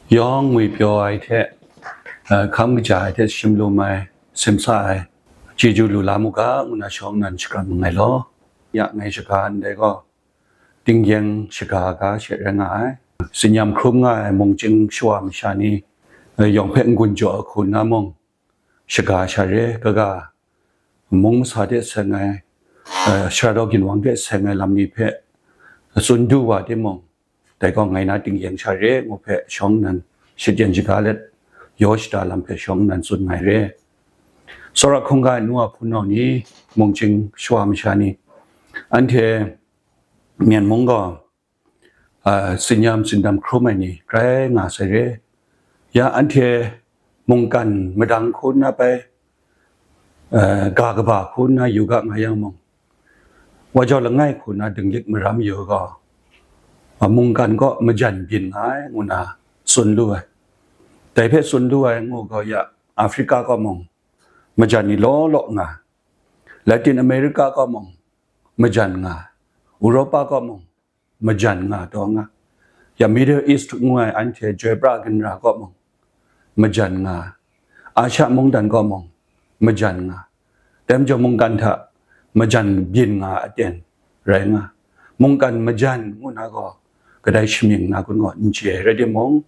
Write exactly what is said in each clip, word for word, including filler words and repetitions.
Yawng ngwi pyaw ai hte, eh, hkam kaja ai hte shim lum ai, simsa ai, chyeju lu la mu ga, ngu na shawng nan shakram nngai law. Ya ngai shaga ndai gaw, tinggyeng shaga ga she rai nga ai. Tsin-yam hkrum nga ai mungchying shawa masha ni, eh, yawng hpe n-gun jaw ai hku nna mung, shaga sha re, kaga mung masa hte seng ai, eh, sara daw ginwang hte seng ai lam ni hpe tsun du wa timung, dai gaw ngai na tinggyeng sha re ngu hpe shawng nnan shachyen shaga let, yaw shada lam hpe shawng nnan tsun nngai re. Tsawra hkungga ai nu a hpunau ni, mungchying shawa masha ni, anhte Myen mung gaw, a, tsin-yam tsindam hkrum ai ni grai nga sai re. Ya anhte mungkan madang hku nna bai, a, ga kaba hku nna yu ga nga yang mung, wa jau langai hku nna dinglik maram yu gaw, a, mungkan kaw majan byin nga ai ngu na tsun lu ai. Dai hpe tsun lu ai ngu gaw ya, Africa kaw mung majan ni law law nga, Latin America kaw mung majan nga, Europa kaw mung majan nga taw nga, ya Middle East ngu ai anhte joi pra ginra kaw mung majan nga, Asia mungdan kaw mung majan nga, dai majaw mungkan hta majan byin nga aten rai nga, mungkan majan ngu na gaw kadai shamying na kun gaw n chye ai rai timung,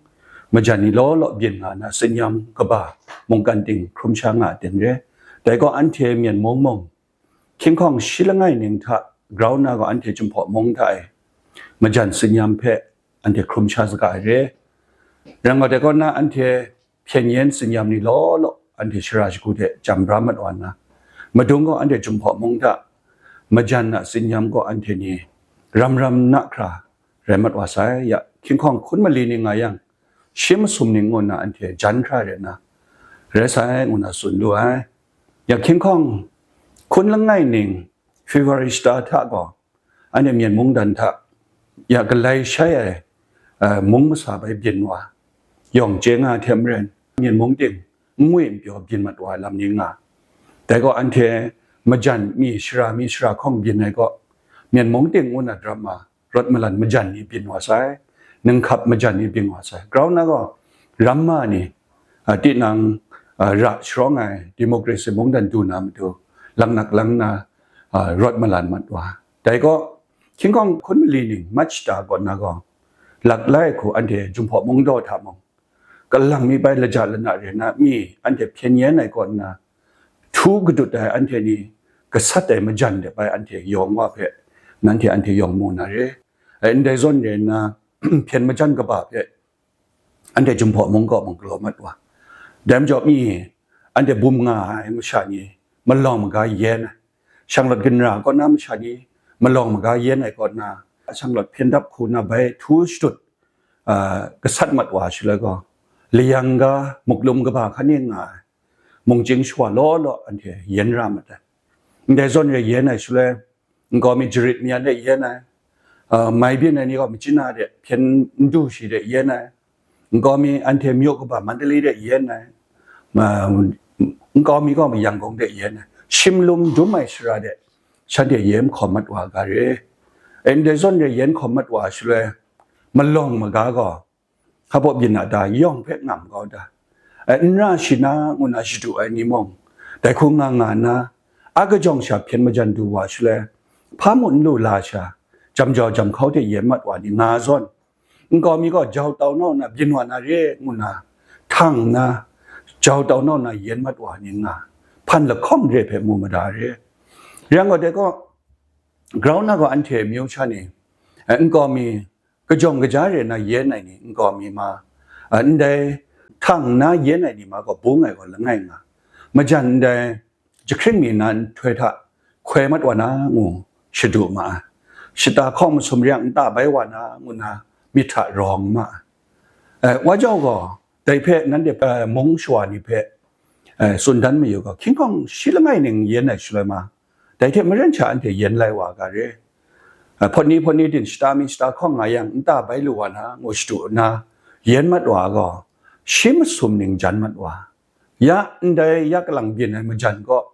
majan ni law law byin nga na tsin-yam kaba mungkan ting hkrum sha nga aten re. Dai gaw anhte Myen mung mung, hkying hkawng shi langai ning hta grau nna gaw anhte Jinghpaw mung hta e majan tsin-yam hpe anhte hkrum sha saga ai re. Rai gaw, dai kaw na anhte hpyen yen tsin-yam ni law law anhte shara shagu hte jam bra mat wa nna, madung gaw anhte Jinghpaw mung hta majan a tsin-yam gaw anhte ni ram ram na hkra rai mat wa sai. Ya hkying hkawng hkun mali ni nga yang, shi masum ning ngu nna anhte jan hkra rai nna, rai sai ngu na tsun lu ai. Ya hkying hkawng hkun langai ning February shata hta gaw, anhte Myen mungdan hta ya galai shai ai, eh, mung masa bai byin wa, yawng chye nga hte maren, Myen mung ting n ngwi n pyaw byin mat wa ai lam ni nga. Dai gaw anhte majan mi shara mi shara hkawng byin ai gaw, Myen mung ting ngu na drama, rawt malan majan ni byin wa sai, ninghkap majan ni byin wa sai. Grau nna gaw, ramma ni, a, tinang, a, ra sharawng ai democracy mungdan du na matu, laknak lang na, a, rawt malan mat wa. Dai gaw, hkying hkawng hkun mali ning March shata kaw na gaw, lak lai hku anhte Jinghpaw mung daw hta mung, kalang mi bai laja lana re na mi anhte hpyen yen ai kaw nna, htu gadut ai anhte ni gasat ai majan de bai anhte yawng wa hpe, nanhte anhte yawng mu na re. Ai, ndai zawn re nna, hpyen majan kaba hpe anhte Jinghpaw mung kaw mung galaw mat wa. Dai majaw mi, anhte bum nga ai masha ni malawng maga yen ai, shanglawt ginra kaw na masha ni malawng maga yen ai kaw na, shanglawt hpyen dap hku na bai htu shadut, a, gasat mat wa shaloi gaw, layang ga, muklum kaba hkan e nga ai, mungchying shawa law law anhte yen ra mat ai. Ndai zawn re yen ai shaloi, nkau mi jarit mayan de yen ai, a, mai byin ai ni gaw machyin a de hpyen n du shi de yen ai, nkau mi anhte myu kaba Mandalay de yen ai, ma, nkau mi gaw Yangon de yen ai, shim lum dum ai shara de shanhte yen hkawm mat wa ga re. Ndai zawn re yen hkawm mat wa shaloi, malawng maga gaw, hpa baw byin a ta, yawng hpe ngam kau ta, e, n ra shi na, ngu na shadu ai ni mung, dai hku nga nga nna, a kajawng sha hpyen majan du wa shaloi, hpa mung n lu la sha, jam jau jam hkau hte yen mat wa ni nga zawn, nkau mi gaw jau tau nau na byin wa na re, ngu na, htang nna, jau tau nau na yen mat wa ni nga, hpan lahkawng re hpe mu mada re. Rai yang gaw, dai gaw, grau nna gaw anhte amyu sha ni, e, nkau mi, kajawng kaja re na yen ai ni nkau mi ma, a, ndai htang nna yen ai ni ma gaw bung ai gaw langai nga, majan ndai jahkring mi na nhtoi hta hkoi mat wa na ngu shadu ma ai. Shata hkawng masum re yang nta bai wa na ngu na myit hta rawng ma ai. E, wa jau gaw, dai hpe nanhte, e, mung shawa ni hpe, e, tsun dan mayu gaw, hkying hkawng shi langai ning yen ai shaloi ma, dai hte maren sha anhte yen lai wa ga re. E, hpawt ni hpawt ni tin shata mi shata hkawng nga yang nta bai lu wa na, ngu shadu nna, yen mat wa gaw, shi masum ning jan mat wa. Ya ndai ya kalang byin ai majan gaw,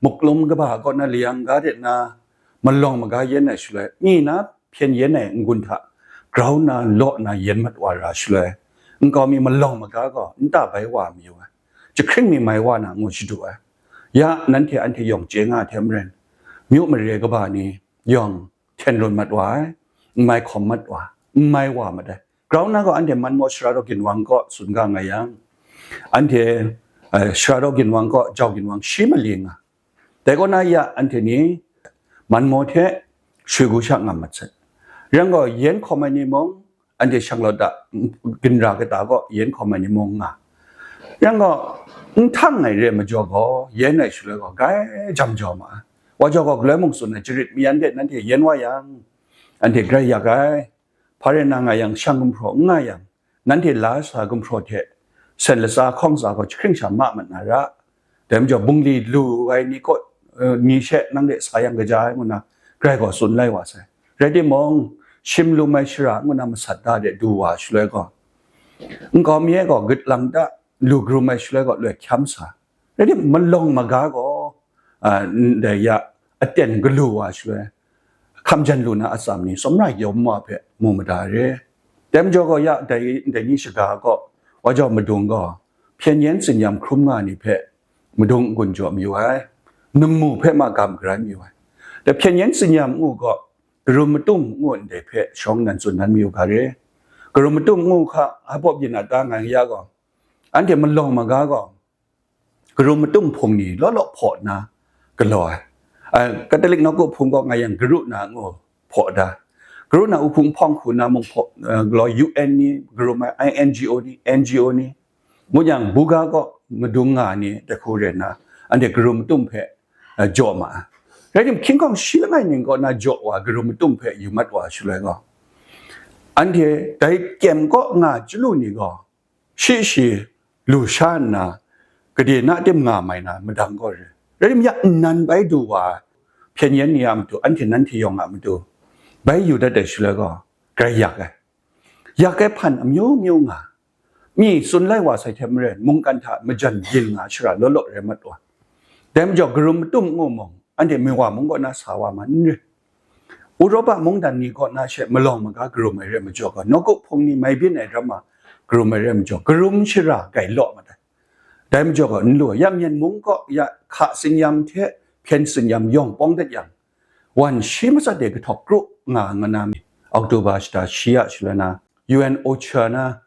muklum kaba kaw na layang ga de na, malawng maga yen ai shaloi, mi na hpyen yen ai n-gun hta grau nna law nna yen mat wa ra shaloi, nkau mi malawng maga gaw nta bai wa mayu ai, jahkring mi mai wa na ngu shadu ai. Ya nanhte anhte yawng chye nga ai hte maren, myu mare kaba ni yawng hten run mat wa ai, n mai hkawm mat wa, n mai wa mat ai. Grau nna gaw anhte Manmaw Sara Daw Ginwang kaw tsun ga nga yang, anhte, eh, Sara Daw Ginwang kaw Jau Ginwang shi mali nga. Dai kaw na ya anhte ni Manmaw hte Shwe Gu sha ngam mat sai. Rai yang gaw, yen hkawm ai ni mung, anhte Shanglawt a ginra kata kaw yen hkawm ai ni mung nga. Rai yang gaw, n htang ai re ai majaw gaw, yen ai shaloi gaw, grai jam jau ma ai. Wa jau gaw, galoi mung tsun ai, jarit mayan de nanhte yen wa yang, anhte grai yak ai. Hpa rai na nga yang, shang gumhpraw n nga yang, nanhte la sa gumhpraw hte sen latsa hkawng tsa gaw jahkring sha ma mat na ra. Dai majaw, bungli lu ai ni kaw, eh, ni she nang de sa yang kaja ai ngu na, grai gaw tsun lai wa sai. Rai timung, shim lum ai shara ngu na masat da de du wa shaloi gaw, nkau mi e gaw git lang da, lu karum ai shaloi gaw loi hkyam sa. Rai timung, malawng maga gaw, ah, ndai ya aten galu wa shaloi, hkam jan lu na atsam ni tsawmra yawm wa hpe mu mada re. Dai majaw gaw ya, dai, dai ni shaga gaw, wa jau madung gaw, hpyen yen tsinyam hkrum nga ni hpe madung n-gun jaw mayu ai, ningmu hpe ma gam garan mayu ai. Dai hpyen yen tsinyam ngu gaw, karum matum ngu ndai hpe shawng nan tsun nan mayu ga re. Karum matum ngu hka, hpa pawp yin a ta nga ya gaw, anhte malawng maga gaw, karum matum hpung ni law law hpaw nna galaw ai. Ai, Katolik nawku hpung gaw nga yang, garu na ngu hpaw da. Garu na uhpung hpawng hku na mung hpaw, eh, galaw, U N ni, garum ai I N G O ni, N G O ni. Ngu yang, buga kaw madung nga ni dai hku rai nna, anhte karum matum hpe, eh, jaw ma ai. Rai tim, hkying hkawng shi langai ning kaw na jaw wa, karum matum hpe yu mat wa shaloi gaw, anhte dai kyem kaw nga chyalu ni gaw, shi shi lu sha nna, gade na tim nga mai na madang gaw re. Rai tim, ya nnan bai du wa, hpyen yen ni a matu, anhte nanhte yawng a matu, bai yu dat ai shaloi gaw, grai yak ai. Yak ai hpan amyu myu nga, mi tsun lai wa sai hte maren, mungkan hta majan yin nga shara law law rai mat wa. Dai majaw, karum matum ngu mung, anhte Miwa mung kaw na sa wa ma n re. Uropa mungdan ni kaw na she malawng maga karum ai re majaw gaw, nawku hpung ni mai byin ai daram ma karum ai re majaw, karum shara grai law mat ai. Dai majaw gaw, n lu ai. Ya Myen mung kaw ya hka tsinyam hte hpyen tsinyam yawng pawng dat yang, wan shi matsat de kahtawk kru nga nga na mi, October shata shi a shaloi na, U N OCHA na,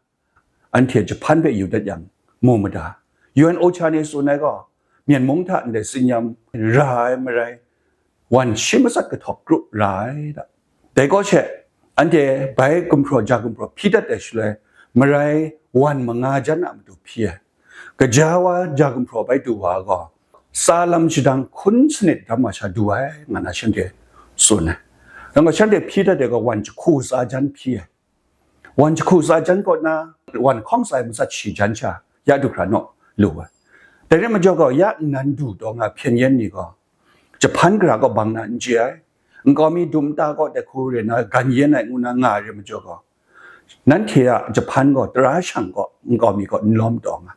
anhte Japan hpe yu dat yang, mu mada. U N OCHA ni tsun ai gaw, Myen mung hta ndai tsinyam ra ai marai, wan shi matsat kahtawk kru ra ai da. Dai kaw she, anhte bai gumhpraw ja gumhpraw hpyi dat ai shaloi, marai wan manga jan a matu hpyi ai. Kaja wa ja gumhpraw bai du wa gaw, tsa lam shadang hkun sanit daram wa sha du ai, nga na shanhte tsun ai. Nang gaw shanhte hpyi dat ai gaw, wan jahku tsa jan hpyi ai. Wan jahku tsa jan kaw na, wan hkawng tsa ai matsat shi jan sha, ya du hkra naw lu ai. Dai rai majaw gaw, ya nnan du taw nga hpyen yen ni gaw, Japan gara kaw bang na n chye ai. Nkau mi dum nta kaw dai hku re na gan yen ai ngu na nga ai re majaw gaw, nanhte a Japan gaw tara shang kaw nkau mi kaw n lawm taw nga.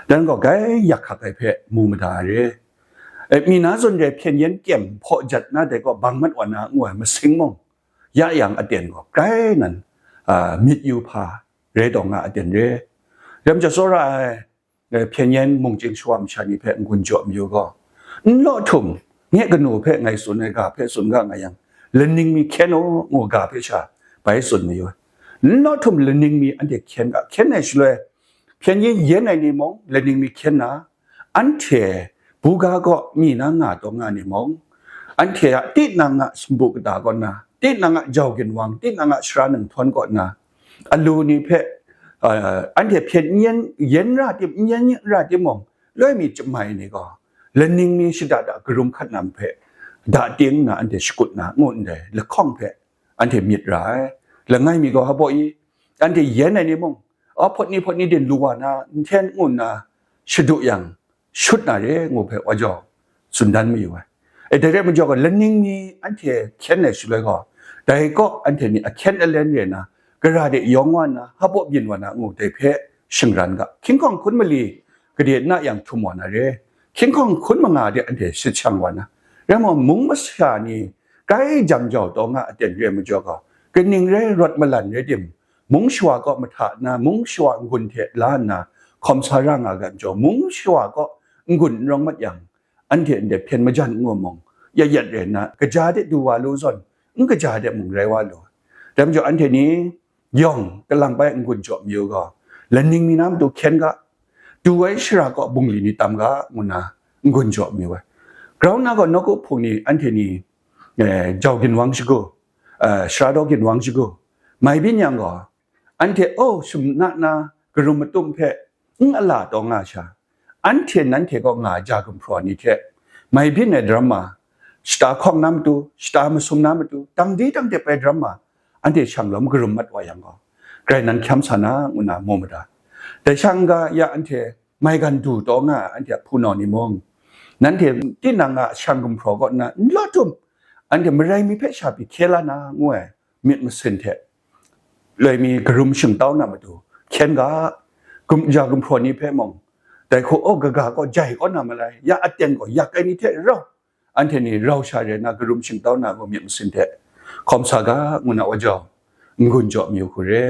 Dan gaw grai yak hkak ai hpe mu mada ai re. E, mi na zawn re hpyen yen kyem hpaw jat na dai kaw bang mat wa na ngu ai masing mung, ya yang aten gaw grai nan, a, myit yu hpa rai taw nga aten re. Ram ja tsawra ai, eh, hpyen yen mung chying shawa masha ni hpe n-gun jaw mayu gaw, n law htum, nye kanu hpe ngai tsun ai ga hpe tsun ga nga yang, laning mi hkyen u ngu ga hpe sha bai tsun mayu ai. N law htum laning mi anhte hkyen ga, hkyen ai shaloi, hpyen yen yen ai ni mung laning mi hkyen na, anhte buga kaw mi na nga taw nga ni mung, anhte a tinang a sumpu kata kaw na, tinang a jau ginwang, tinang a sara nang htawn kaw na, alu ni hpe, eh, anhte hpyen n yen, yen ra tim, n yen ra timung, loi mi chyamai ni gaw, laning mi shada da karum hkat nam hpe da ting nna anhte shakut na ngu ndai lahkawng hpe anhte myit ra ai. Langai mi gaw, hpa baw i, anhte yen ai ni mung, a, hpawt ni hpawt ni din lu wa na, n hten ngu nna shadu yang, shut na re ngu hpe wa jau tsun dan mayu ai. E, dai rai majaw gaw, laning mi anhte hkyen ai shaloi gaw, dai kaw anhte ni ahkyen alen re na, gara de yawng wa nna, hpa baw byin wa na ngu dai hpe shingran ga. Hkying hkawng hkun mali gade na yang htum wa na re, hkying hkawng hkun manga de anhte shashang wa na, rai mung, mung masha ni grai jam jau taw nga aten re majaw gaw, kaning rai rawt malan rai tim, mung shawa kaw mahta nna, mung shawa n-gun hte la nna hkawm sa ra nga ga majaw, mung shawa kaw n-gun n rawng mat yang, anhte ndai hpyen majan n-gum mung, yat yat rai nna, kaja de du wa lu zawn, n kaja de mung rai wa lu. Dai majaw anhte ni yawng kalang bai n-gun jaw mayu gaw, laning mi na matu hkyen ga, du ai shara kaw bungli ni tam ga, ngu nna n-gun jaw mayu ai. Grau nna gaw, nawku hpung ni anhte ni, eh, jau ginwang shagu, eh, sara daw ginwang shagu, mai byin yang gaw, anhte, oh, sum na na karum matum hpe n ala taw nga sha, anhte nanhte kaw nga ai ja gumhpraw ni hte, mai byin ai daram ma, shata hkawng na matu, shata masum na matu, dang di dang dep ai daram ma, anhte shanglawm karum mat wa yang gaw, grai nan hkyam sa na, ngu na mu mada. Dai sha n-ga ya anhte maigan du taw nga ai anhte a hpunau ni mung, nanhte tinang a shang gumhpraw kaw nna n law tum, anhte marai mi hpe sha pyi hkye la na, ngu ai myit masin hte, loi mi karum shingtau na matu hkyen ga, gum-, ja gumhpraw ni hpe mung, dai hku, oh, kaga kaw jai kaw na malai, ya aten gaw yak ai ni hte rau, anhte ni rau sha rai nna karum shingtau na gaw myit masin hte hkawm sa ga, ngu na wa jau, n-gun jaw mayu hku re.